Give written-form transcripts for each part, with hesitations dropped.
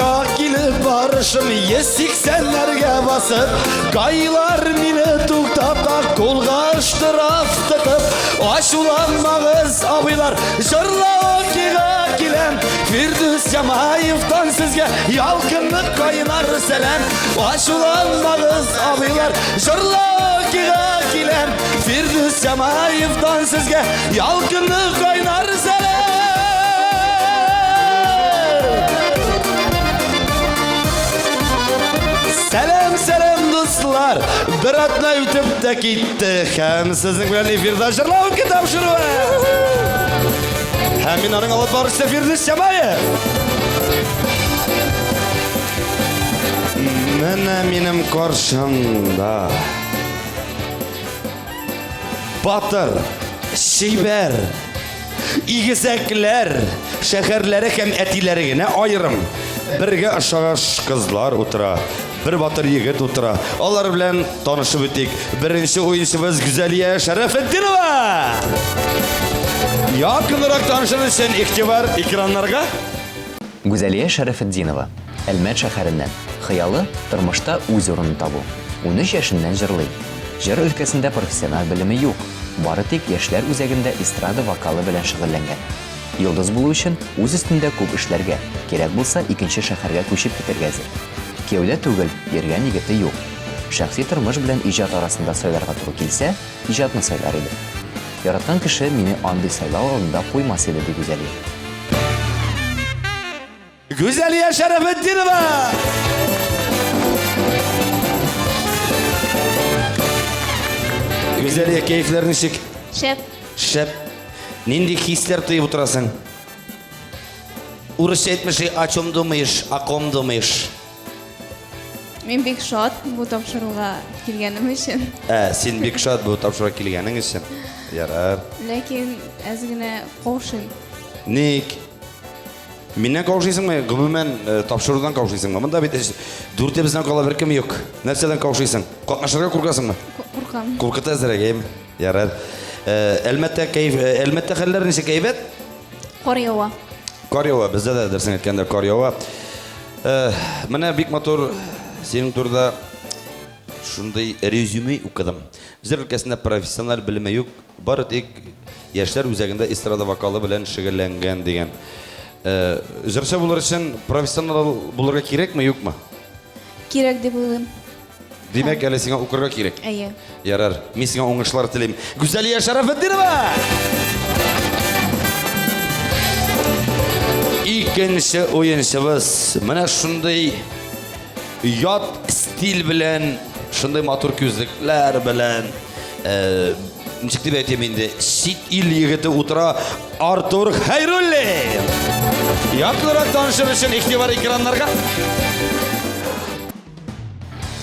Казанга килеп барышым, 180-ләргә басып, ГАИлар мине туктата, кулга штраф тотып, ачуланмагыз, абыйлар, җырлау киләм. Фирдүс Ямаевтан сезгә ялкынлы кайнар сәлам. Ачуланмагыз, абыйлар, җырлау киләм. Фирдүс Ямаевтан сезгә ялкынлы кайнар сәлам. Сәлам, сәлам, дуслар! Бер атна үтеп тә китте. Һәм сезнең белән эфирда җырлау тапшыруы. Һәм мин аның алып баручысы Фирдүс Ямаев. Менә минем каршымда Батыр, чибәр, игезәкләр, шәһәрләре һәм әтиләре генә аерым. Бергә ошагаш кызлар утыра, бер батыр егет утыра. Алар белән танышып үтик. Беренче уенчыбыз Гүзәлия Шәрәфетдинова! Якынрак танышыр өчен игътибар экраннарга. Гүзәлия Шәрәфетдинова, Әлмәт шәһәреннән. Хыялы, тормышта үз урынын табу. 13 яшеннән җырлый. Җыр өлкәсендә профессиональ белеме юк, бары тик яшьләр үзәгендә эстрада вокалы белән шөгыльләнгән. Йолдыз булу өчен үз өстендә күп эшләргә, кирәк булса, икенче шәһәргә күчеп китәргә әзер. Кияүдә түгел, йөргән егете юк. Шәхси тормыш белән иҗат арасында сайларга туры килсә, иҗатны сайлар иде. Яраткан кеше мине андый сайлау алдында куймас иде, ди Гүзәлия. Гүзәлия Шәрәфетдинова! Гүзәлия, кәефләр ничек? Шәп. Шәп. Нинди хисләр тоеп утырасың? Урысча әйтмешли, о чем думаешь, о ком думаешь? Мин бик шат бу тапшыруга килгәнем өчен. Ә, син бик шат бу тапшыруга килгәнең өчен. Ярар. Ләкин әз генә каушыйм. Ник? Миннән каушыйсыңмы? Гомумән, э, тапшырудан каушыйсыңмы? Монда бит дүртебездән кала беркем юк. Нәрсәдән каушыйсың? Катнашырга куркасыңмы? Куркам. Куркыта әзрәк, әйеме? Ярар. Э, Әлмәттә кәеф, э, Әлмәттә хәлләр ничек әйбәт? Кар ява. Кар ява, бездә дә дөресен әйткәндә кар ява. Э, менә бик матур синең турыда шундый резюме укыдым. Җыр өлкәсендә профессиональ белеме юк, бары тик яшьләр үзәгендә эстрада вокалы белән шөгыльләнгән дигән. Э, җырчы булыр өчен профессионал булырга кирәкме, юкмы? Кирәк дип уйлыйм. Димәк, әле сиңа укырга кирәк. Әйе. Ярар, мин сиңа уңышлар телим. Гүзәлия Шәрәфетдинова! Икенче уенчыбыз менә шундый ят стиль белән, шундый матур күзлекләр белән, э, ничек дип әйтим инде, чит ил егете утыра Артур Хәйруллин. Якынрак танышыр өчен игътибар экраннарга.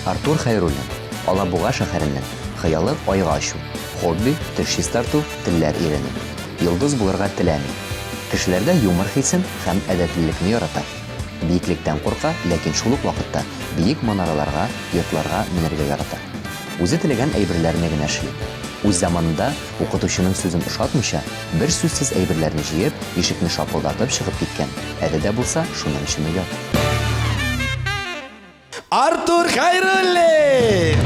Артур Хәйруллин, Алабуга шәһәреннән. Хыялы, айга очу. Хобби, теш чистарту, телләр өйрәнү. Йолдыз булырга теләми. Кешеләрдә юмор хисен һәм әдәплелекне ярата. Биеклектән курка, ләкин шул ук вакытта биек манараларга, йортларга менәргә ярата. Үзе теләгән әйберләрне генә эшли. Үз заманында укытучының сүзен ошатмыйча, бер сүзсез әйберләрне җыеп, ишекне шапылдатып чыгып киткән, әле дә булса шуның өчен оят. Артур Хәйруллин!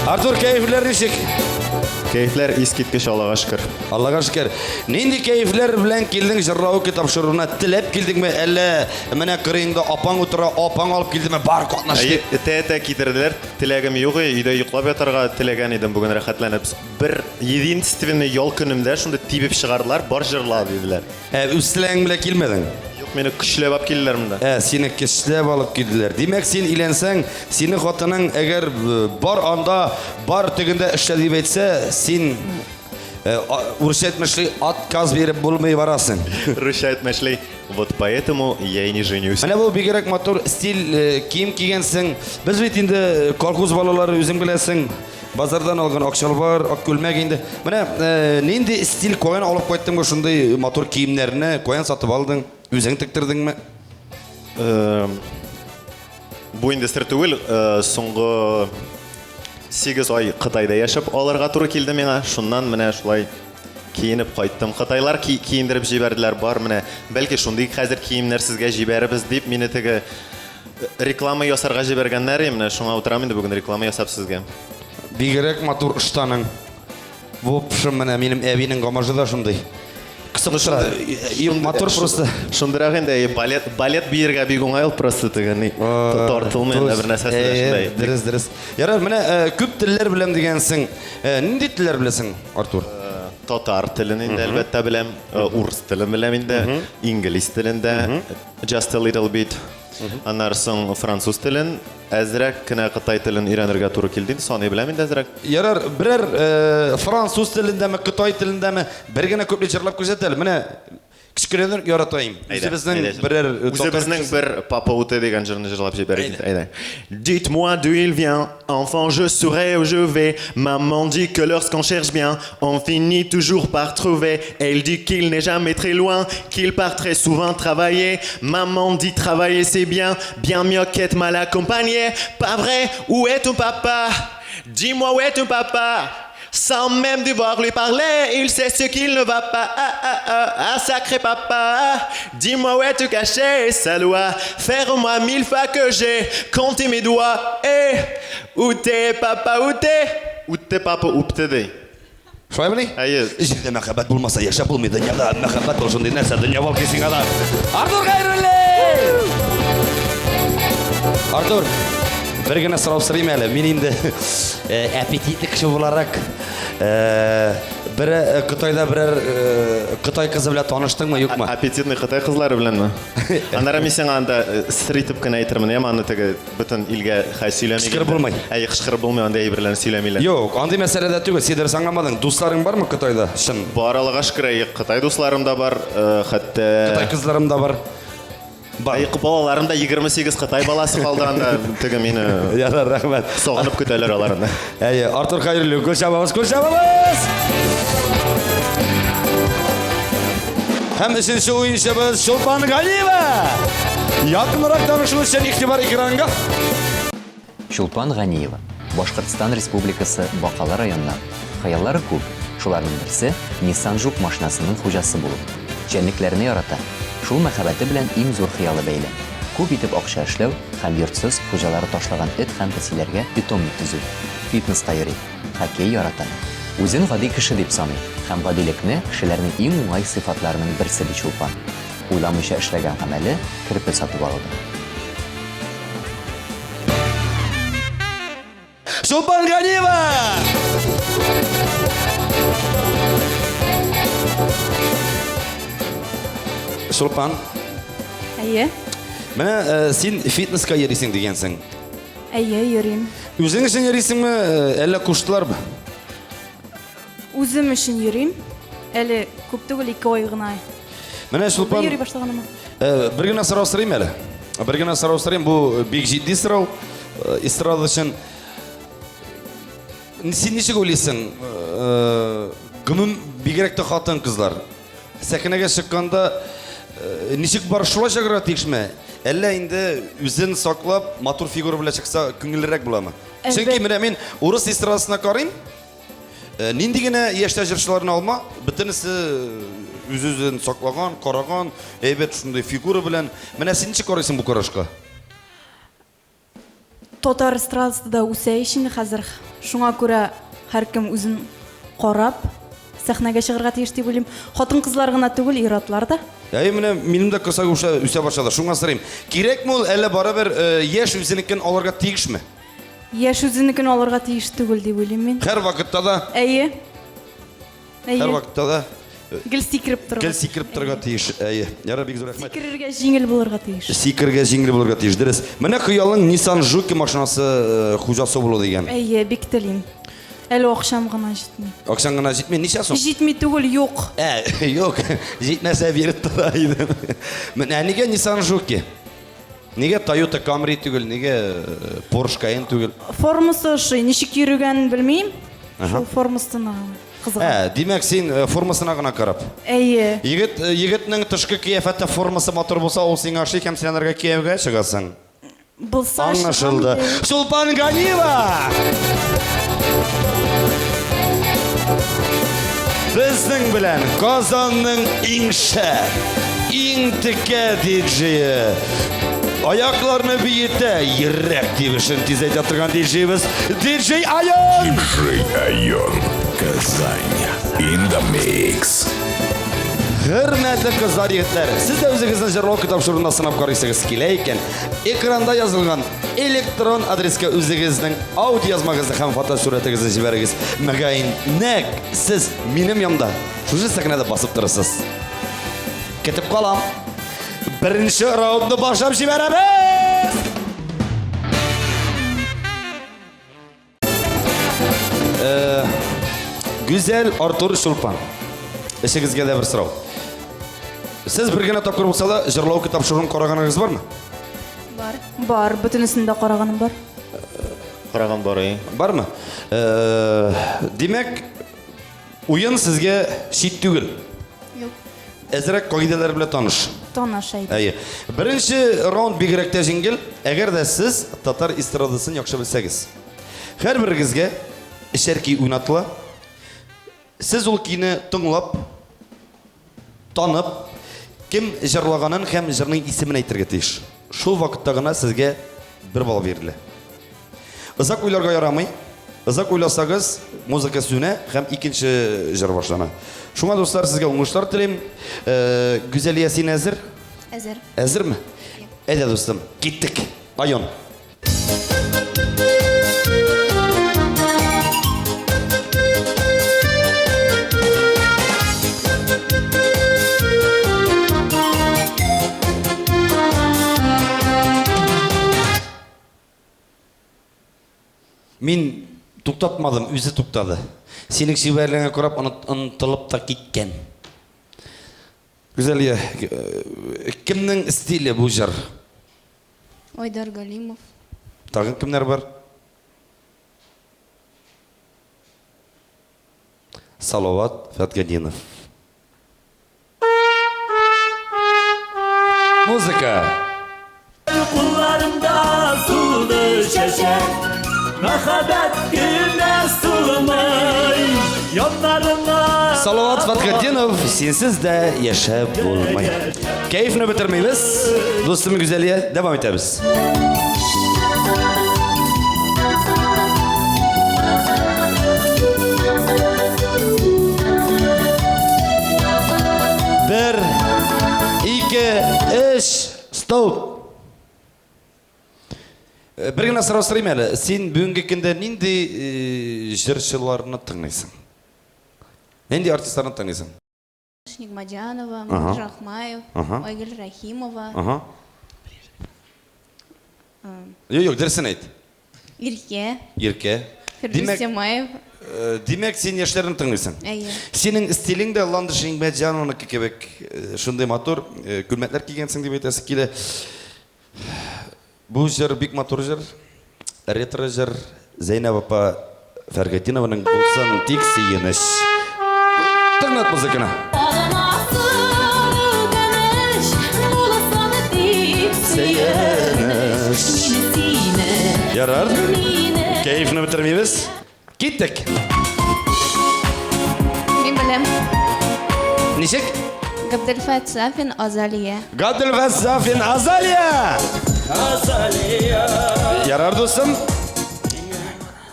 Артур, кәефләр ничек? Кәефләр искиткеч, Аллага шөкер. Аллага шөкер. Нинди кәефләр белән килдең җырлау тапшыруына? Теләп килдеңме, әллә менә кырыеңда апаң утыра, апаң алып килдеме? Бар, катнаш дип. Этә-этә китерделәр. Теләгем юк, өйдә йоклап ятарга теләгән идем бүген рәхәтләнеп. Бер единственный ял көнемдә шундый тибеп чыгардылар, бар җырла диделәр. Ә үз теләгең белән килмәдең? Юк, мине көчләп алып килделәр монда. Ә, сине көчләп алып килделәр. Димәк, син өйләнсәң, синең хатының әгәр э, бар анда, бар тегендә эшлә дип әйтсә, син э, урысча әйтмешли отказ биреп булмый барасың. Русча әйтмешли, вот поэтому я и не женюсь. Менә бу бигрәк матур стиль э, кием кигәнсең. Без бит инде колхоз балалары, үзең беләсең. Базардан алган ак чалбар, ак күлмәк инде. Менә э, нинди стиль каян алып кайттың бу шундый матур киемнәрне? Каян сатып алдың? Үзең тектердеңме? Эм, бу инде сер түгел, э, соңгы 8 ай Кытайда яшәп алырга туры килде миңа. Шуннан менә шулай Киенеп кайттым. Кытайлар ки киендереп җибәрделәр. Бар менә, бәлки шундый хәзер киемнәр сезгә җибәрербез дип, мине теге э, реклама ясарга җибәргәннәр. Менә шуңа утырам инде бүген реклама ясап сезгә. Бигрәк матур ыштаның. В общем, менә минем әбинең гамажы да шундый. Кысып тора. Юк, матур просто. Шундыйрак инде, әйе, балет, балет биергә бик уңай ул просто теге ни, тартылмый инде бер нәрсәсе дә шундай. Дөрес, дөрес. Ярар, менә күп телләр беләм дигәнсең. Нинди телләр беләсең, Артур? Татар телен инде әлбәттә беләм, урыс телен беләм инде, инглиз телен дә, just a little bit. Аннары соң француз телен, әзрәк кенә кытай телен өйрәнергә туры килде инде, саный беләм инде әзрәк. Ярар, берәр э, француз телендәме, кытай телендәме бер генә куплет җырлап күрсәт әле. Менә кечкенәдән яратайым. Үзебезнең берәр э, Үзебезнең бер Папа Уте дигән җырны җырлап җибәрик. Әйдә. Dites-moi d'où il vient, enfant, je saurai où je vais. Maman dit que lorsqu'on cherche bien, on finit toujours par trouver. Elle dit qu'il n'est jamais très loin, qu'il part très souvent travailler. Maman dit travailler c'est bien, bien mieux qu'être mal accompagné. Pas vrai, où est ton papa? Dis-moi où est ton papa? Sans même devoir lui parler, il sait ce qu'il ne va pas. Ah, ah, ah, ah, sacré papa, dis-moi où es-tu caché, ça doit faire au moins mille fois que j'ai compté mes doigts. Eh, où t'es papa, où t'es? Où t'es papa, où t'es? Шулаймыни? Әйе. Җирдә мәхәббәт булмаса, яшәп булмый. Дөньяда мәхәббәт ул шундый нәрсә, дөнья валки сиңа да. Артур Хәйруллин! Артур, бер генә сорау сорыйм әле. Мин инде э, аппетитлы кеше буларак, э, бер э, Кытайда берәр э, Кытай кызы белән таныштыңмы, юкмы? Аппетитный Кытай кызлары беләнме? Аннары мин сиңа анда э, сер итеп кенә әйтермен, яме аны теге бөтен илгә хәй сөйләми. Кычкырып булмый. Әйе, кычкырып булмый, андый әйберләрне сөйләмиләр. Юк, андый мәсьәләдә түгел. Син дөрес аңламадың. Дусларың бармы Кытайда? Чын. Бар, Аллага шөкер, әйе, Кытай дусларым да бар, э, хәтта Кытай кызларым да бар. Бар. Әйе, балаларым да 28 Кытай баласы калды анда, теге мине Ярар, рәхмәт. сагынып көтәләр аларны. Әйе, Артур Хәйруллин, кул чабабыз, кул чабабыз! Һәм өченче уенчыбыз Чулпан Галиева. Якынрак танышу өчен игътибар экранга. Чулпан Ганиева, Башкортстан Республикасы Бакалы районыннан. Хыяллары күп, шуларның берсе, Nissan Juke машинасының хуҗасы булу. Җәнлекләрне ярата. Шул мәхәббәте белән иң зур хыялы бәйле. Күп итеп акча эшләү һәм йортсыз, хуҗалары ташлаган эт һәм песиләргә питомник төзү. Фитнеска йөри. Хоккей ярата. Үзен гади кеше дип саный һәм гадилекне кешеләрнең иң уңай сыйфатларының берсе ди Чулпан. Уйламыйча эшләгән гамәле керпе сатып алуда. Чулпан Ганиева! Чулпан. Әйе. Менә э, син фитнеска йөрисең дигәнсең. Әйе, йөрим. Үзең өчен йөрисеңме, э, әллә куштылармы? Үзем өчен йөрим. Әле күп түгел, ике ай гына. Менә Чулпан, Йөри башлаганыма. Э, бер генә сорау сорыйм әле. Бер генә сорау сорыйм, бу бик җитди сорау. Э, эстрада өчен син ничек уйлыйсың? Э, гомум бигрәк тә хатын-кызлар сәхнәгә чыкканда э, ничек бар шулай чыгарга тиешме? Әллә инде үзен саклап, матур фигура белән чыкса күңеллерәк буламы? Чөнки менә мин урыс эстрадасына карыйм, Э, нинди генә яшьтә җырчыларны алма, бөтенесе э, үз-үзен саклаган, караган, әйбәт шундый фигура белән. Менә син ничек карыйсың бу карашка? Татар эстрадасы да үсә ич инде хәзер. Шуңа күрә һәркем үзен карап сәхнәгә чыгарга тиеш дип уйлыйм. Хатын-кызлар гына түгел, ир-атлар да. Әй, менә минем дә корсак үсә, үсә башлады. Шуңа сорыйм. Кирәкме ул, әллә барыбер э, яшь үзенекен алырга тиешме? Яшь үзенекен алырга тиеш түгел дип уйлыйм мин. Һәр вакытта да? Әйе. Әйе. Һәр вакытта да. Гел сикереп торырга. Гел сикереп торырга тиеш. Әйе. Ярар, бик зур рәхмәт. Сикерергә җиңел булырга тиеш. Сикерергә җиңел булырга тиеш, дөрес. Менә хыялың Nissan Juke машинасы э, хуҗасы булу дигән. Әйе, бик телим. Әле акчам гына җитми. Акчаң гына җитми, ничә сум? Җитми түгел, юк. Ә, юк. Җитмәсә биреп тора идем. Менә нигә Nissan Juke? Нигә Toyota Camry түгел, нигә э, Porsche Cayenne түгел? Формасы ошый, ничек йөрегәнен белмим. Шул формасына кызыгам. Ә, димәк, син э, формасына гына карап. Әйе. Егет, э, егетнең тышкы кыяфәте формасы матур булса, ул сиңа ошый һәм син анарга кияүгә чыгасың. Булса Аңлашылды. Чулпан Ганиева! Безнең белән Казанның иң шәп, иң текә диджее. Аякларны биетә, йөрәк тибешен тизәйтә торган диджеебыз Диджей Айон! Диджей Айон. Казань. In the mix. Хөрмәтле кызлар, егетләр, сез дә үзегезне җырлау тапшыруында сынап карыйсыгыз килә икән, экранда язылган электрон адреска үзегезнең аудиоязмагызны һәм фотосурәтегезне җибәрегез. Мөгаен, нәкъ сез минем янда шушы сәхнәдә басып торырсыз. Көтеп калам. Беренче раундны башлап җибәрәбез! Э, Гүзәл Артур Чулпан. Эшегезгә дә бер сорау. Сез бер генә тапкыр булса да җырлау тапшыруын караганыгыз бармы? Бар. Бар, бөтенесен дә караганым бар. Караган бар, әйе. Бармы? Э, димәк, уен сезгә чит түгел. Юк. Әзрәк кагыйдәләр белән таныш. Таныш әйе. Әйе. Беренче раунд бигрәк тә җиңел. Әгәр дә сез татар эстрадасын яхшы белсәгез. Һәрберегезгә эчәр көй уйнатыла. Сез ул көйне тыңлап, танып, кем җырлаганын һәм җырның исемен әйтергә тиеш. Шул вакытта гына сезгә бер балл бирелә. Озак уйларга ярамый. Озак уйласагыз, музыка сүнә һәм икенче җыр башлана. Шуңа, дуслар, сезгә уңышлар телим. Э, Гүзәлия, син әзер? Әзер. Әзерме? Әйдә, дустым, киттек. Айон. Мин туктатмадым, үзе туктады. Синең чибәрлегеңә карап, онытылып та киткән. Гүзәлия, э, кемнең стиле бу җыр? Айдар Галимов. Тагын кемнәр бар? Салават Фәтгәдинов. Музыка. Кулларымда сулды чәчәк, Мәхәббәт кенә сулмый. Яннарыңа Салават Фәтхетдинов, синсез дә яшәп булмый. Кәефне бетермибез. Дустым Гүзәлия, дәвам итәбез. Бер, ике, өч, стоп. Э, бер генә сорау сорыйм әле. Син бүгенге көндә нинди э, җырчыларны тыңлыйсың? Нинди артистларны тыңлыйсың? Нигмадянова, Ага. Рахмаев, Ага. Айгөл Рәхимова, Ага. Юк, юк, дөресен әйт. Иркә, Иркә. Фирдүс Димәк, Тямаев. э, димәк, син яшьләрне тыңлыйсың. Әйе. Синең стилең дә Ландыш Нигмәтҗанованыкы кебек э, шундый матур э, күлмәкләр кигәнсең дип әйтәсе килә. Бу җыр бик матур җыр. Ретро җыр. Зәйнәб апа Фәргетдинованың булсын тик сөенеч. Тыңлат музыканы. Сөенеч. Ярар. Кәефне бетермибез. Киттек. Мин беләм. Ничек? Габделфәт Сафин, Азалия. Габделфәт Сафин, Азалия! Азалия! Ярар, дустым.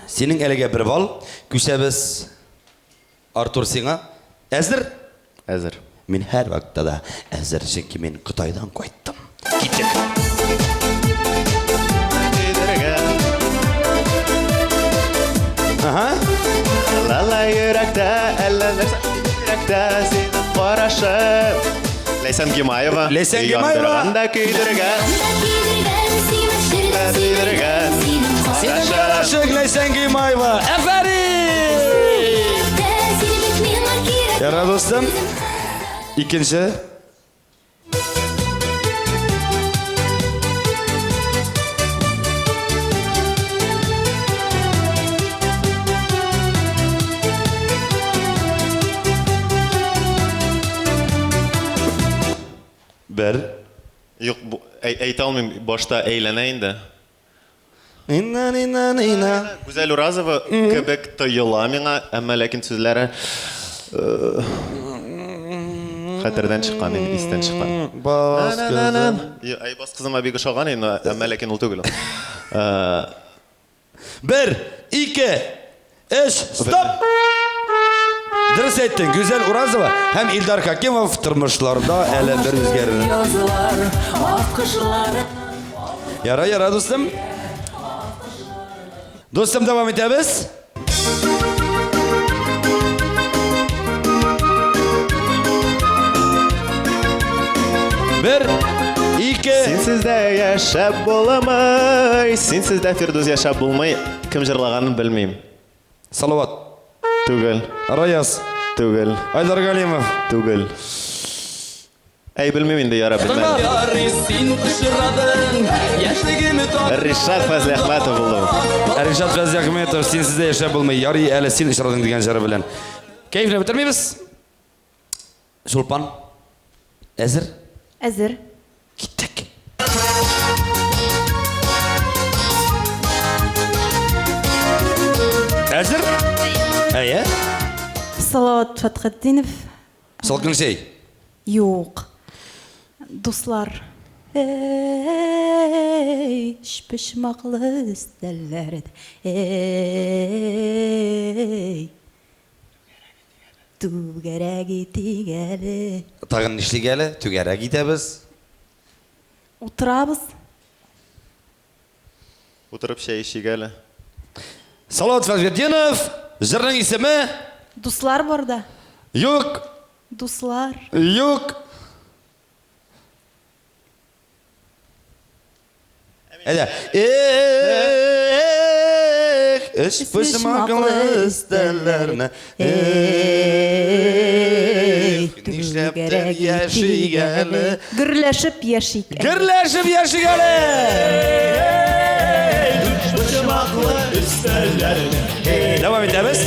Синең әлегә бер балл. Күчәбез Артур сиңа. Әзер? Әзер. Мин һәр вакытта да әзер, чөнки мин Кытайдан кайттым. Киттек. Ага. Лала йөрәктә, әллә нәрсә йөрәктә синең карашың. Ләйсән Гимаева. Ләйсән Гимаева. Яндырган да көйдергән. Көйдергән. Синең карашың, Ләйсән Гимаева. Афәрин! Ярар, дустым. Икенче. Бер. Юк, бу- әй- әйтә алмыйм, башта әйләнә инде. Нина, нина, нина. Гүзәл Уразова кебек тоела миңа, әмма ләкин сүзләре Хәтердән чыккан инде, истән чыккан. Бас кызым. Әй, бас кызыма бик ошаган инде, әмма ләкин ул түгел ул. Бер, ике, өч, стоп! Дөрес әйттең, Гүзәл Уразова һәм Илдар Хакимов тормышларда әле бер үзгәрер. Яра, яра, дустым. Дустым, дәвам итәбез. Бер, ике. Синсез дә яшәп буламый, синсез дә Фирдүс яшәп булмый. Кем җырлаганын белмим. Салават. Түгел. Раяз. Түгел. Айдар Галимов. Түгел. Әй, белмим инде, яра, белмәдем. Ярый син очрадың, яшьлегем Ришат Фәзлиәхмәтов булды бу. Ришат Фәзлиәхмәтов, синсез дә яшәп булмый. Ярый әле син очрадың дигән җыры белән. Кәефне бетермибез. Чулпан, әзер? Әзер. Киттек. Әзер? Әйе. Салават Фәтхетдинов. Салкын чәй. Юк. Дуслар. Эй, өчпочмаклы өстәлләрдә. Эй. Түгәрәк итик әле. Тагын нишлик әле? Түгәрәк итәбез. Утырабыз. Утырып чәй эчик әле. Салават Фәзретдинов, җырның исеме? Дуслар барда. Юк. Дуслар. Юк. Әйдә. Эх, өч почмаклы өстәлләрне. Эх, нишләптер яшик әле. Гөрләшеп яшик әле. Гөрләшеп яшик әле. Почмаклы өстәлләрне. Дәвам итәбез.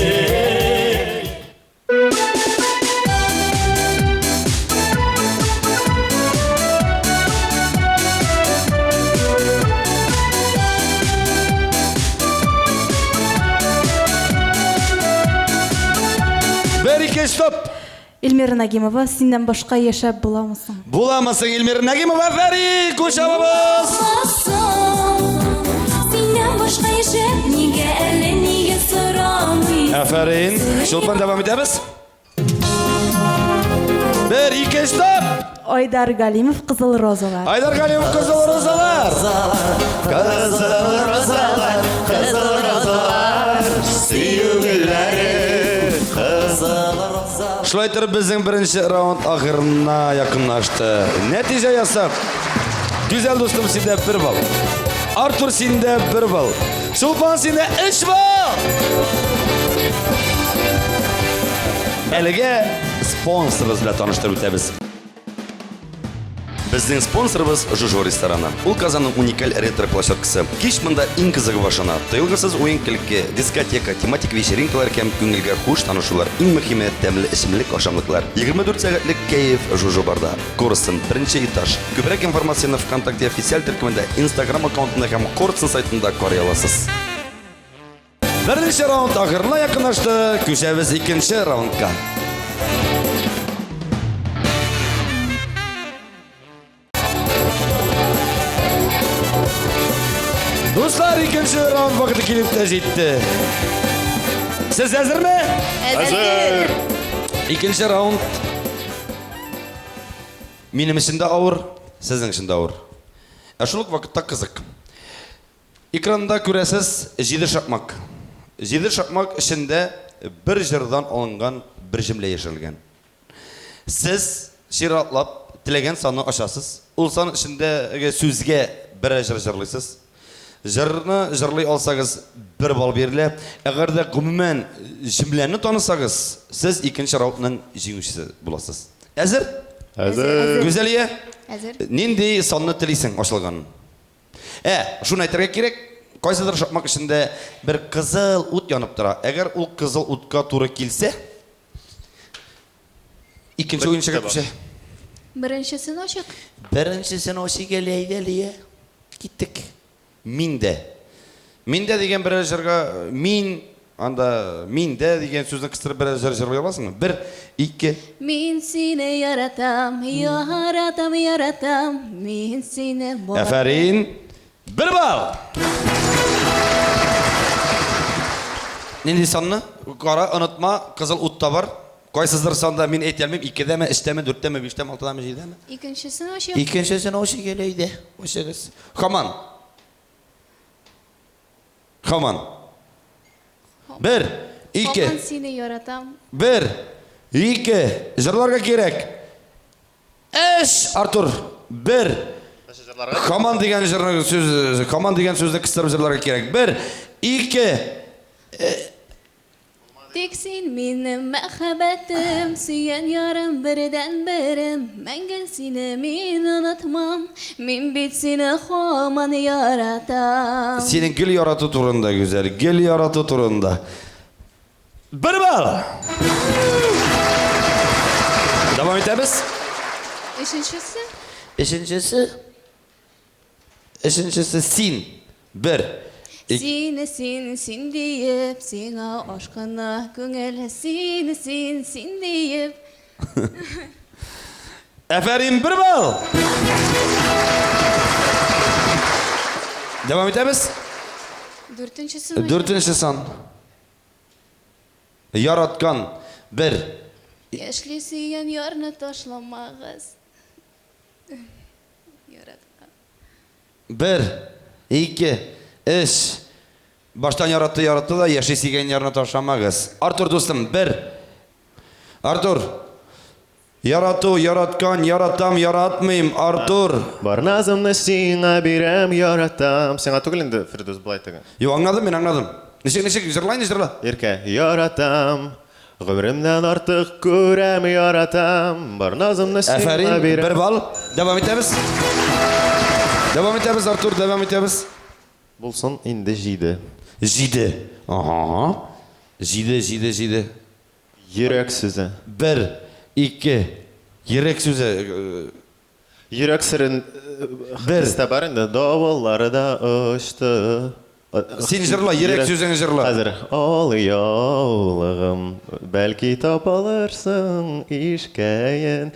Бер, ике, стоп! Эльмира Нагимова, синнән башка яшәп буламы соң? Буламы соң, Эльмира Нагимова, афәрин! Кул чабабыз! Синнән башка яшәп нигә әле нигә сорамый? Афәрин! Чулпан дәвам итәбез. Бер, ике, стоп! Айдар Галимов, Кызыл розалар. Айдар Галимов, Кызыл розалар! Кызыл розалар, кызыл розалар, сөю гөлләре, кызыл розалар. Шулай итеп безнең беренче раунд ахырына якынлашты. Нәтиҗә ясап, Гүзәл дустым синдә бер балл. Артур синдә бер балл. Чулпан синдә өч балл. Әлегә спонсорыбыз белән таныштырып үтәбез. Безнең спонсорыбыз Жужо рестораны. Ул Казанның уникаль ретро-площадкасы. Кич монда иң кызыгы башлана. Тыелгысыз уен-көлке, дискотека, тематик вечеринкалар һәм күңелгә хуш танышулар. Иң мөһиме, тәмле эчемлек, ашамлыклар. 24 сәгатьлек кәеф Жужо барда. Корстон, беренче этаж. Күбрәк информацияне ВКонтакте официаль төркемендә, Instagram аккаунтында һәм Корстон сайтында карый аласыз. Беренче раунд ахырына якынлашты. Күчәбез икенче раундка. Дуслар, икенче раунд вакыты килеп тә җитте. Сез әзерме? Әзер! Икенче раунд минем өчен дә авыр, сезнең өчен дә авыр. Ә шул ук вакытта кызык. Экранда күрәсез җиде шакмак. Җиде шакмак эчендә бер җырдан алынган бер җөмлә яшерелгән. Сез чиратлап теләгән санны ачасыз. Ул сан эчендәге сүзгә берәр җыр җырлыйсыз. Җырны җырлый алсагыз, бер балл бирелә. Әгәр дә гомумән җөмләне танысагыз, сез икенче раундның җиңүчесе буласыз. Әзер? Әзер. Гүзәлия? Әзер. Нинди санны телисең ачылганын? Ә, шуны әйтергә кирәк, кайсыдыр шакмак эчендә бер кызыл ут янып тора. Әгәр ул кызыл утка туры килсә, икенче уенчыга күчә. Беренчесен ачык. Беренчесен ачык әле, әйдә, Лия. Киттек. Мин дә. Мин дә дигән берәр җырга мин Анда миндә дигән сүзне кыстырып берәр җыр җырлый аласыңмы? Бер, ике. Мин сине яратам, яратам, яратам, мин сине бар. Афәрин. Бер балл. Нинди санны? Кара, онытма, кызыл ут та бар. Кайсыздыр санда мин әйтә алмыйм, икедәме, өчтәме, дүрттәме, биштәме, алтыдамы, җидедәме? Икенчесен ачыйк. Икенчесен ачыйк әле, әйдә, ачыгыз. Хаман. Хаман. Бер, ике. Хаман сине яратам. Бер, ике. Җырларга кирәк. Эш, Артур. Бер. Хаман дигән җырны сүз, хаман дигән сүзне кыстырып җырларга кирәк. Бер, ике. Тик син минем мәхәббәтем, сөйгән ярым, бердәнберем. Мәңге сине мин онытмам, мин бит сине һаман яратам. Синең гел ярату турында, Гүзәл, гел ярату турында. Бер балл! Дәвам итәбез. Өченчесе? Өченчесе. Өченчесе син. Бер. Син, син, син диеп, сиңа ашкына күңел. Син, син, син диеп. Әфәрин, бер балл! Дәвам итәбез. Дүртенчесе. Дүртенче сан. Яраткан. Бер. Яшьли сөйгән ярны ташламагыз. Яраткан. Бер, ике, өч. Баштан яратты, яратты да, яши сөйгән ярны ташламагыз. Артур дустым, бер. Артур. Ярату, яраткан, яратам, яратмыйм, Артур. Бар назымны сиңа бирәм, яратам. Сиңа түгел инде, Фирдүс, болай теге. Юк, аңладым мин, аңладым. Ничек, ничек, җырла инде, җырла. Иркә, яратам. Гомеремнән артык күрәм, яратам. Бар назымны сиңа Әфәрин, бирәм. бер балл. Дәвам итәбез. Дәвам итәбез, Артур, дәвам итәбез. Булсын инде җиде. Җиде. Ага. Җиде, җиде, җиде. Йөрәк сүзе. Бер, ике. Йөрәк сүзе. Йөрәк серен хәдистә бар инде. Давыллары да очты. Син җырла, йөрәк сүзен җырла. Хәзер ал яулыгым, бәлки табалырсың ишкәен.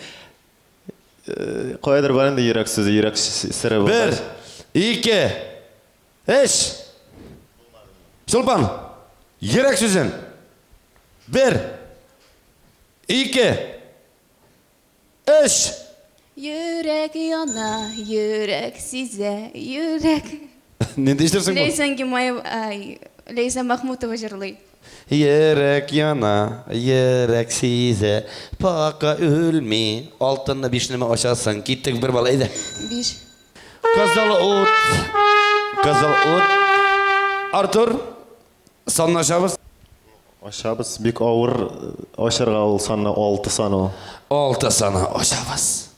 Каядыр бар инде йөрәк сүзе, йөрәк сере Бер, ике, өч. Чулпан, йөрәк сүзен. Бер, ике, Өч! Йөрәк яна, йөрәк сизә, йөрәк. Нинди җыр соң бу? Ләйсән Гимаева, ай, Ләйсән Махмутова җырлый. Йөрәк яна, йөрәк сизә, пока үлми. Алтынны бишнеме ачасың? Киттек бер бал, әйдә. Биш. Кызыл ут, кызыл ут. Артур, Санны ачабыз. Ачабыз. Бик авыр ачарга ул санны, алты саны ул. Алты саны ачабыз.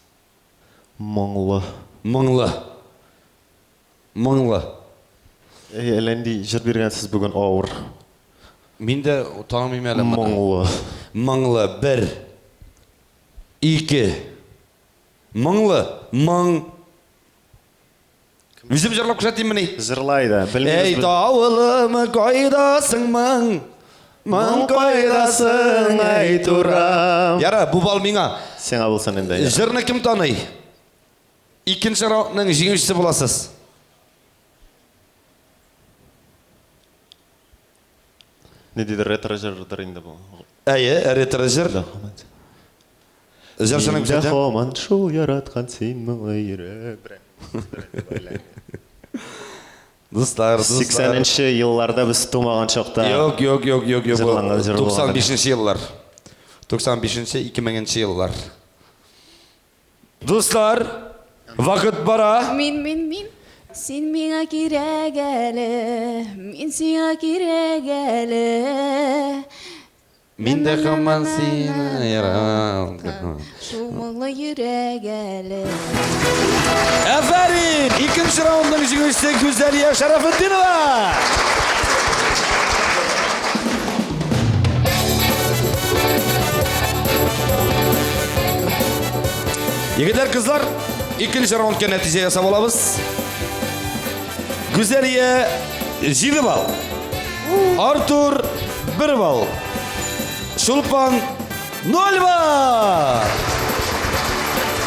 Моңлы. Моңлы. Моңлы. Әй, әллә нинди җыр биргәнсез бүген, авыр. Мин дә танымыйм әле моны. Моңлы. Моңлы. Бер. Ике. Моңлы. Моң. Үзем җырлап күрсәтиммени? Җырлай да, белмибез. Әй, тавылым, кайдасың моң? Моң кайдасың, әй, турам? Яра, бу бал миңа. Сиңа булсын инде. Җырны кем таный? Икенче раундның җиңүчесе буласыз. Ниндидер ретро җырдыр инде бу. Әйе, ретро җыр. Җырчының Миндә һаман шул яраткан син моңлы йөрәк. Дуслар, дуслар. 80нче елларда без тумаган чакта. Юк, юк, юк, юк, юк. Җырланган җыр булган. 95 еллар. 95-нче, 2000 еллар. Дуслар, вакыт бара. Мин, мин, мин. Син миңа кирәк әле, мин сиңа кирәк әле. Мин дә һаман сине яраткан. Шул моңлы йөрәк әле. Афәрин! Икенче раундның җиңүчесе Гүзәлия Шәрәфетдинова! Егетләр, кызлар, икенче раундка нәтиҗә ясап алабыз. Гүзәлия 7 балл. Артур 1 балл. Чулпан 0 балл.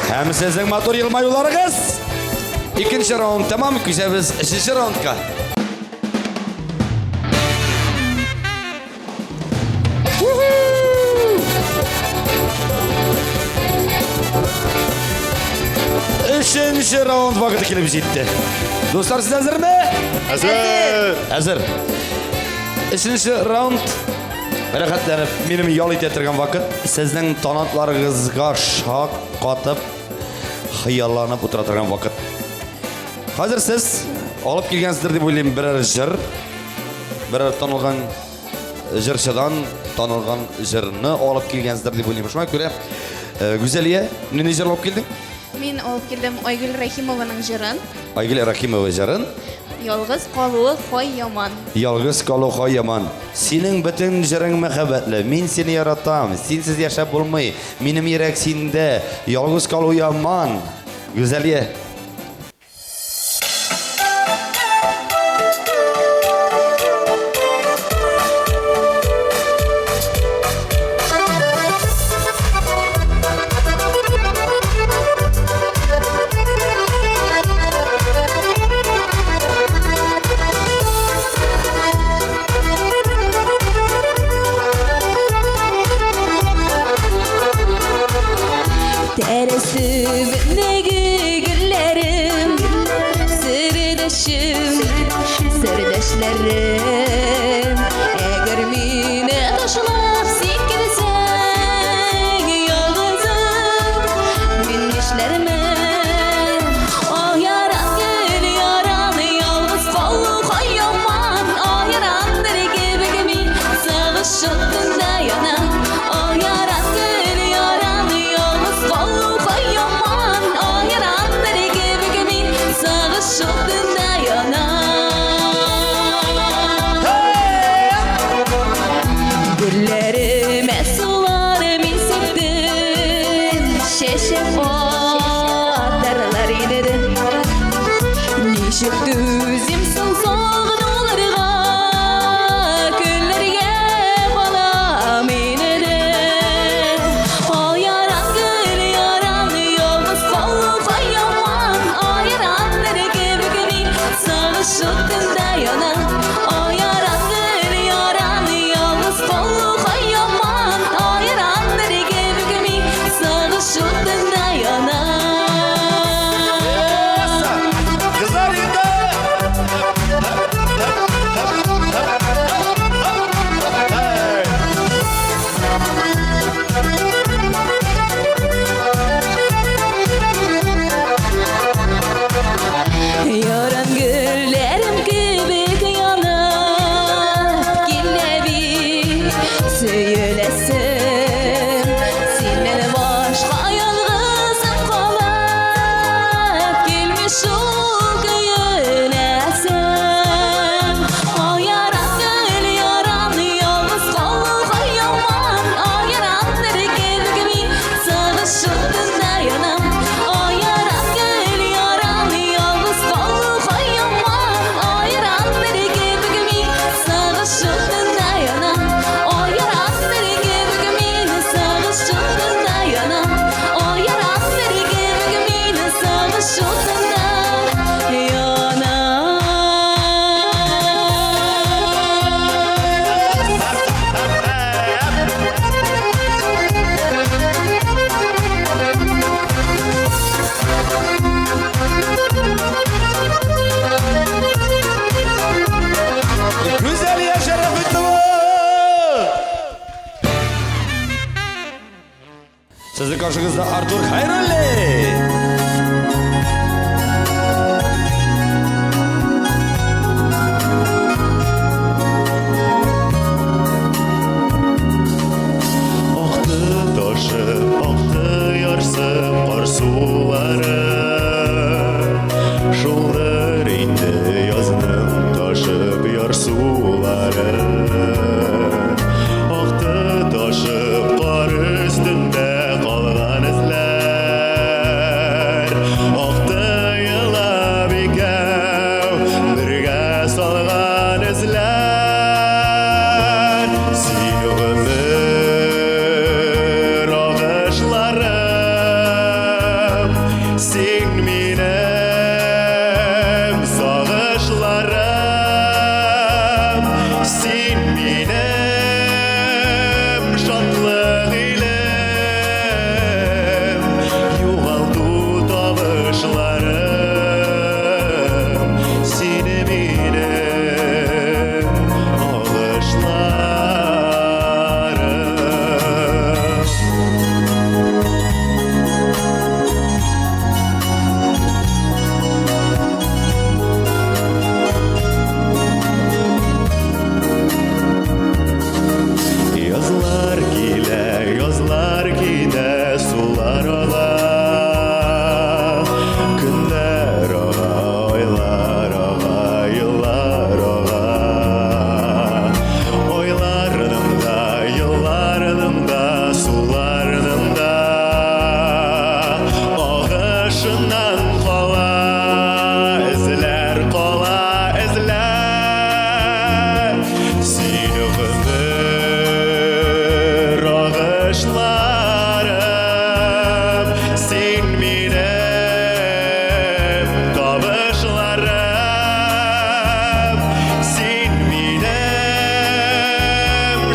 Һәм сезнең матур елмаюларыгыз. Икенче раунд тәмам, күчәбез өченче раундка. Өченче раунд вакыты килеп җитте. Дуслар, сез әзерме? Әзер! Әзер. Өченче раунд рәхәтләнеп минем ял итә торган вакыт. Сезнең талантларыгызга шак катып, хыялланып утыра торган вакыт. Хәзер сез алып килгәнсездер дип уйлыйм берәр җыр, берәр танылган җырчыдан танылган җырны алып килгәнсездер дип уйлыйм. Шуңа күрә, э, Гүзәлия, нинди җыр алып килдең? Мин алып килдем Айгөл Рәхимованың җырын. Айгөл Рәхимова җырын. Ялгыз калуы хай яман. Ялгыз калу хай яман. Синең бөтен җырың мәхәббәтле. Мин сине яратам. Синсез яшәп булмый. Минем йөрәк синдә. Ялгыз калу яман. Гүзәлия. Тәрәземдәге гөлләрем, сердәшем, сердәшләрем. Әгәр мине ташлап син китсәң, ялгызым, мин нишләрмен? Ах, яран гөл, яран, ялгыз калу кай яман. Ах, ярандыр кебек мин, сагыш утында янам. Ах, яран гөл, яран, ялгыз калу кай яман. Ах, ярандыр кебек мин, сагыш утында янам. Гөлләремә сулар мин сиптем, чәчәк атарлар иде. Ничек түзим соң сагынуларга, көннәргә калам инде. Ай, яран гөл, яран, ялгыз калу кай яман. Ай, ярандыр кебек мин, сагыш утында янам. Ай, яран гөл, яран, ялгыз калу кай яман. Ай, ярандыр кебек мин, сагыш утында янам. Кызлар инде! Яран гөлләрем кебек янып килә бит сөеләсем. Синнән башка ялгызым калып килми шул көенәсем. Ай, яран гөл, яран, ялгыз калу кай яман. Ай, ярандыр кебек мин, сагыш утында янам. Ай, яран гөл, яран, ялгыз калу кай яман. Ай, ярандыр кебек мин, сагыш утында янам. Ай, ярандыр кебек мин, сагыш утында янам. Ай, ярандыр кебек мин, сагыш утында янам. Гүзәлия Шәрәфетдинова! Сезнең каршыгызда Артур Хәйруллин! Акты ташып, акты ярсып кар сулары. Шулдыр инде язның ташып ярсулары. Акты ташып кар өстендә калган эзләр.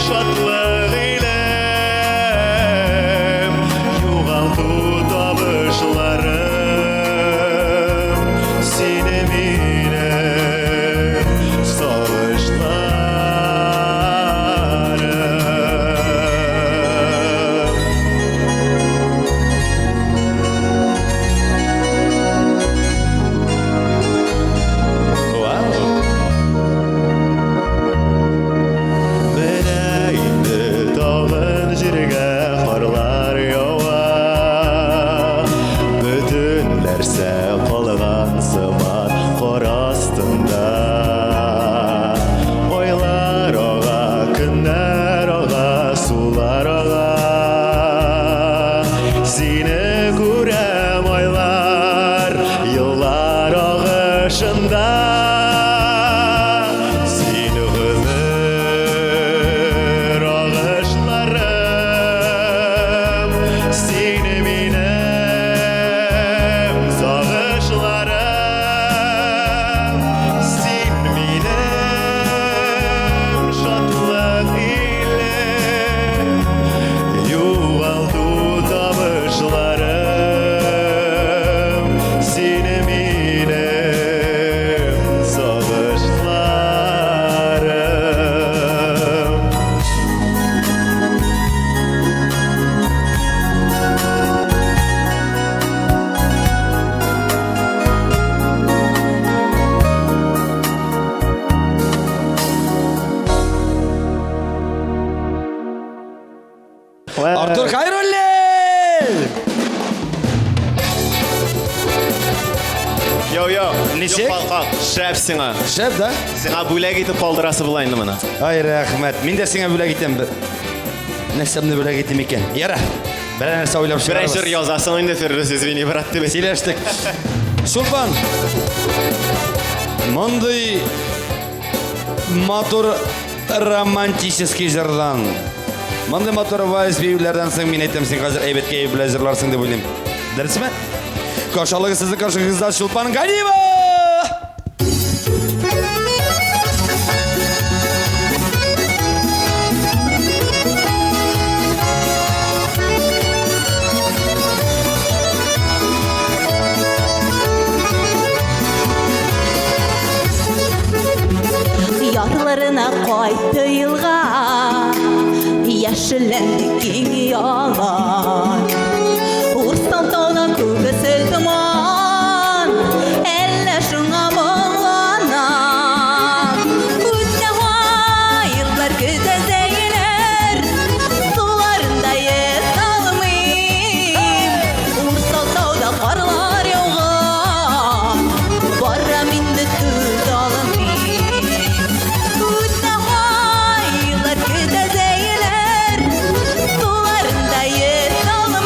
шатлык илем, югалту табышларым, сине минем сагышларым. Менә инде тагын җиргә карлар ява. Бөтен нәрсә калган сыман кар астында. Айлар ага, көннәр ага, сулар ага. Сине күрәм айлар, еллар агышында. Син гомер агышларым, син минем сагышларым, син минем шатлык илем, югалту табышларым, син минем сагышларым. Артур Хайруллин! Йоу, йоу. Ничек? Юк, кал, кал. Шәп сиңа. Шәп, да? Сиңа бүләк итеп калдырасы була инде моны. Ай, рәхмәт. Мин дә сиңа бүләк итәм. Нәрсәмне бүләк итим икән? Яра. Берәр нәрсә уйлап Берәр чыгарбыз. җыр язасың инде, Фирдүс, извини, брат, дип. Сөйләштек. Чулпан. Мондый матур романтический җырдан, мондый матур вальс биюләрдән соң мин әйтәм, син хәзер әйбәт кәеф белән җырларсың дип уйлыйм. Дөресме? Каршы алыгыз сезнең каршыгызда Чулпан Ганиева! Ярларына кайтты елга, яшелләнде киң ялан. Урсал таудан күгесел томан, әллә шуңа моңланам. Үтә еллар көтә зәйләр, суларында йөз алмыйм. Урсал тауда карлар яуган, барам инде түз алмыйм. Үтә айлар көтә зәйләр, суларында йөз алмыйм.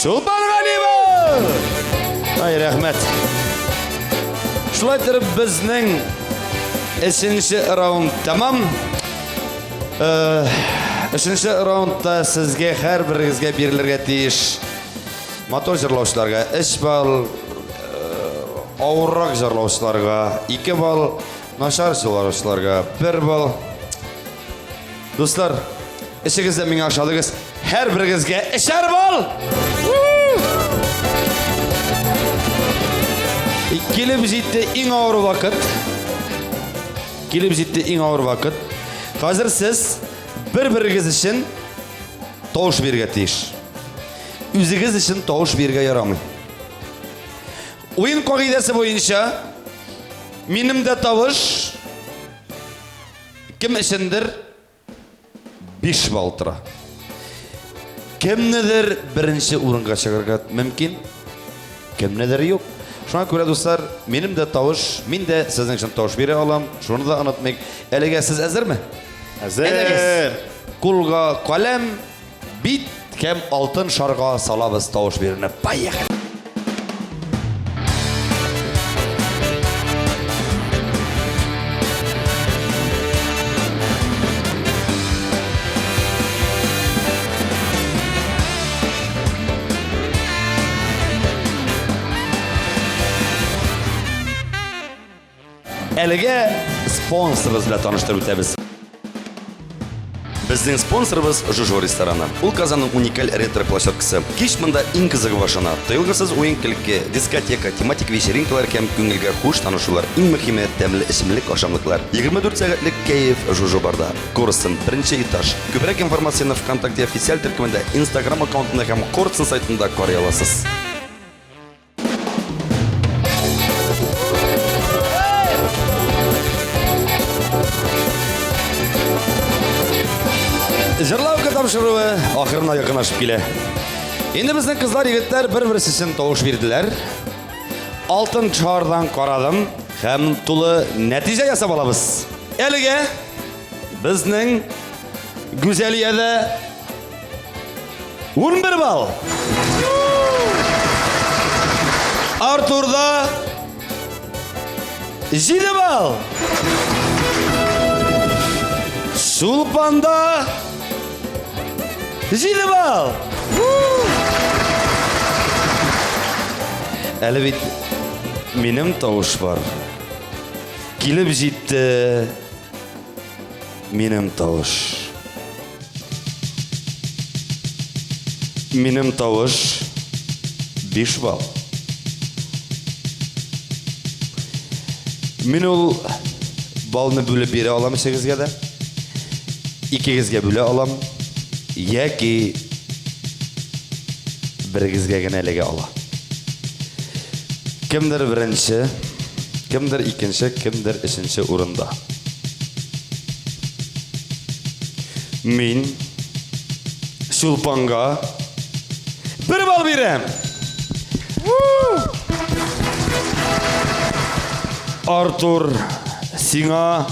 Чулпан Галиева! Ай, рәхмәт. Шулай итеп безнең өченче раунд тәмам. Э, Өченче раундта сезгә һәрберегезгә бирелергә тиеш матур җырлаучыларга 3 балл, э, авыррак җырлаучыларга 2 балл, начар җырлаучыларга 1 балл. Дуслар, эшегез дә миңа ошадыгыз. Һәрберегезгә өчәр балл! Килеп җитте иң авыр вакыт. Килеп җитте иң авыр вакыт. Хәзер сез бер-берегез өчен тавыш бирергә тиеш. Үзегез өчен тавыш бирергә ярамый. Уен кагыйдәсе буенча минем дә тавыш кем өчендер 5 балл тора. Кемнедер беренче урынга чыгарга мөмкин, кемнедер юк. Шуңа күрә, дуслар, минем дә тавыш, мин дә сезнең өчен тавыш бирә алам. Шуны да онытмыйк. Әлегә сез әзерме? Әзер. Кулга каләм, бит һәм алтын шарга салабыз тавыш бирүне. Поехали! Әлегә спонсорыбыз белән таныштырып үтәбез. Безнең спонсорыбыз Жужо рестораны. Ул Казанның уникаль ретро-площадкасы. Кич монда иң кызыгы башлана. Тыелгысыз уен-көлке, дискотека, тематик вечеринкалар һәм күңелгә хуш танышулар. Иң мөһиме, тәмле эчемлек, ашамлыклар. 24 сәгатьлек кәеф Жужо барда. Корстон, беренче этаж. Күбрәк информацияне ВКонтакте официаль төркемендә, Инстаграм аккаунтында һәм Корстон сайтында карый аласыз. Җырлаука тапшыруы ахырына якынлашып килә. Инде безнең кызлар, егетләр бер-берсе өчен тавыш бирделәр. Алтын чардан карадым һәм тулы нәтиҗә ясап алабыз. Әлегә безнең Гүзәлиядә 11 балл. Артурда 7 балл. Чулпанда 7 балл. Әле бит минем тавыш бар. Килеп җитте минем тавыш. Минем тавыш 5 балл. Мин ул балны бүлеп бирә алам ишегезгә дә. Икегезгә бүлә алам. Яки берегезгә генә эләгә ала. Кемдер беренче, кемдер икенче, кемдер өченче урында. Мин Чулпанга бер балл бирәм. Артур, сиңа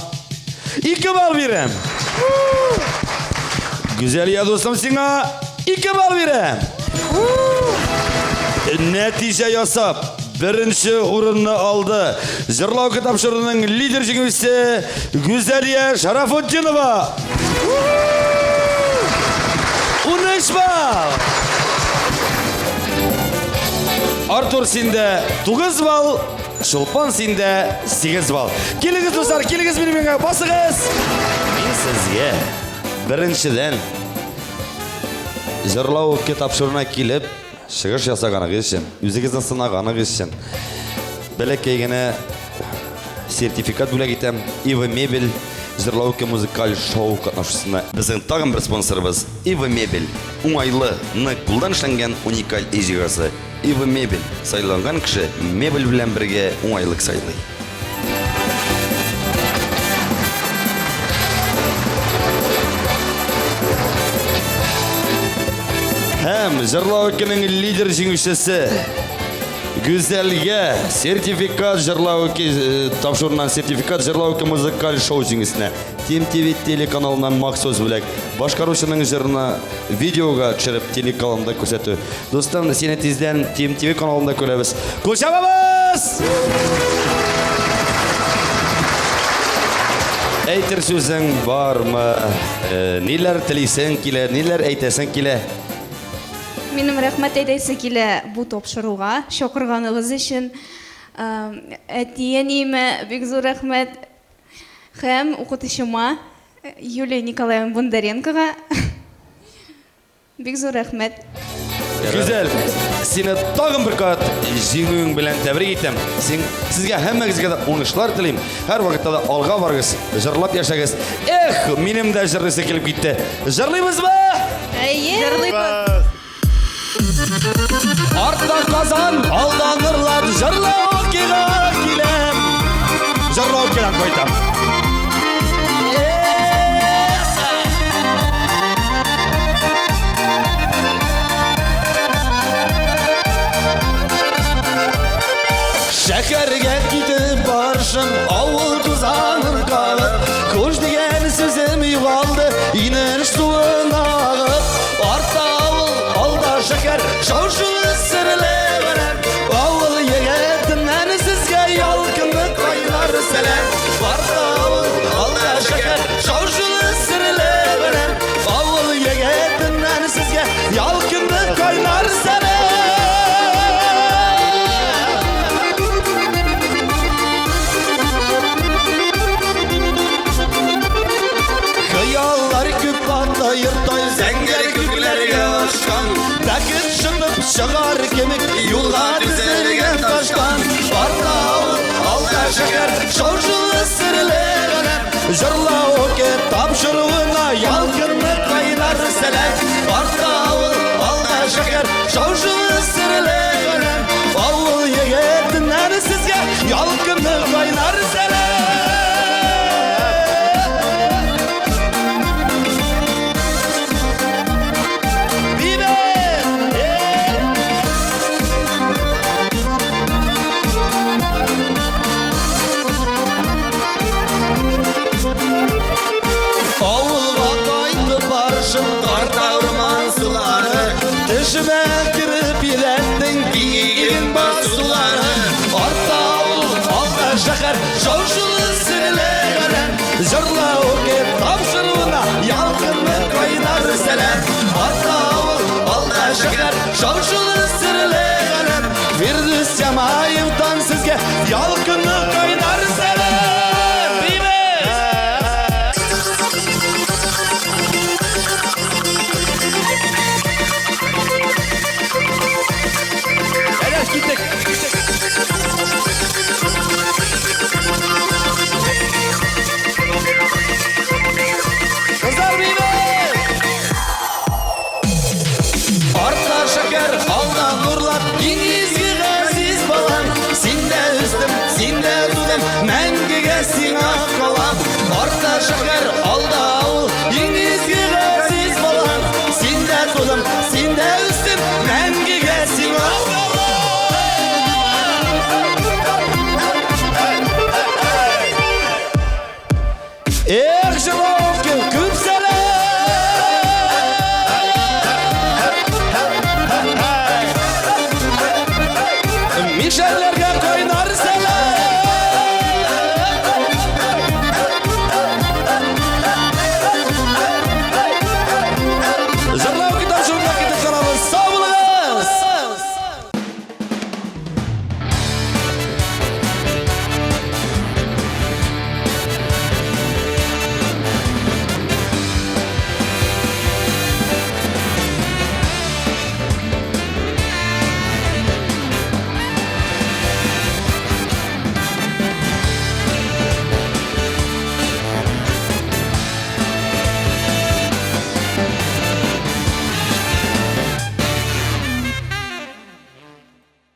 2 балл бирәм. Гүзәлия дустым, сиңа 2 балл бирәм. Нәтиҗә ясап, беренче урынны алды. Җырлау тапшыруының лидер җиңүчесе Гүзәлия Шарафутдинова. 13 балл! Артур синдә 9 балл, Чулпан синдә 8 балл. Килегез, дуслар, килегез минем янга, басыгыз! Мин сезгә беренчедән җырлау тапшыруына килеп, чыгыш ясаганыгыз өчен, үзегезне сынаганыгыз өчен бәләкәй генә сертификат бүләк итәм. Ива Мебель җырлау музыкаль шоу катнашучысына. Безнең тагын бер спонсорыбыз Ива Мебель. Уңайлы, нык, кулдан эшләнгән уникаль өй җиһазы. Ива Мебель. Сайланган кеше мебель белән бергә уңайлык сайлый. Һәм җырлау икенең лидер җиңүчесе. Гүзәлгә сертификат җырлау э, тапшыруыннан сертификат җырлау музыкаль шоу җиңүчесенә. Тим ТВ телеканалыннан махсус бүләк. Башкаручының җырына видеога төшереп телеканалында күрсәтү. Дустым, сине тиздән Тим ТВ каналында күрәбез. Кул чабабыз! Әйтер сүзең бармы? Э, ниләр телисең килә, ниләр әйтәсең килә? Минем рәхмәт әйтәсе килә бу тапшыруга, чакырганыгыз өчен. Әти-әниемә бик зур рәхмәт. Һәм укытучыма Юлия Николаевна Бондаренкога бик зур рәхмәт. Гүзәл, сине тагын бер кат җиңүең белән тәбрик итәм. Син, сезгә һәммәгезгә дә уңышлар телим. Һәр вакытта да алга барыгыз, җырлап яшәгез. Эх, минем дә җырлыйсы килеп китте. Җырлыйбызмы? Әйе. Җырлыйбыз. Артта Казан, алда Нурлат, җырлау килә киләм. Җырлау киләм кайтам. Шәһәргә китеп барышым, авыл тузанын кагып, Хуш дигән сүзем югалды, инеш суын агып. Артта авыл, алда шәһәр, шау-шулы серле галәм. Авыл егетеннән сезгә ялкынлы кайнар сәлам. Артта авыл, алда шәһәр, шау-шулы серле галәм. Авыл егетеннән сезгә ялкынлы кайнар сәлам. Хыяллар күп ата йортай зәңгәр күкләргә ашкан. Бәхет шытып чыгар кебек юлга төзелгән таштан. Артта авыл, алда шәһәр, шау-шулы серле галәм. Җырлау тапшыруына ялкынлы кайнар сәлам. Артта авыл, алда шәһәр, шау-шулы серле галәм. Авыл егетеннән сезгә ялкынлы кайнар сәлам. Авылга кайтып барышым тарта урман сулары. Төшемә кереп йөрәттең киң басулары. Артта авыл, алда шәһәр, шау-шулы серле галәм. Җырлау тапшыруына ялкынлы кайнар сәлам. Артта авыл, алда шәһәр, шау-шулы серле галәм. Фирдүс Ямаевтан сезгә ялкынлы кайнар сәлам. Бибез! Әйдә, киттек. Кызлар бибез! Артта шәкәр, алда нурлат, иң изге газиз балам. Синдә үстем, синдә тудым, мәңгегә сиңа калам. Артта шәкәр, алда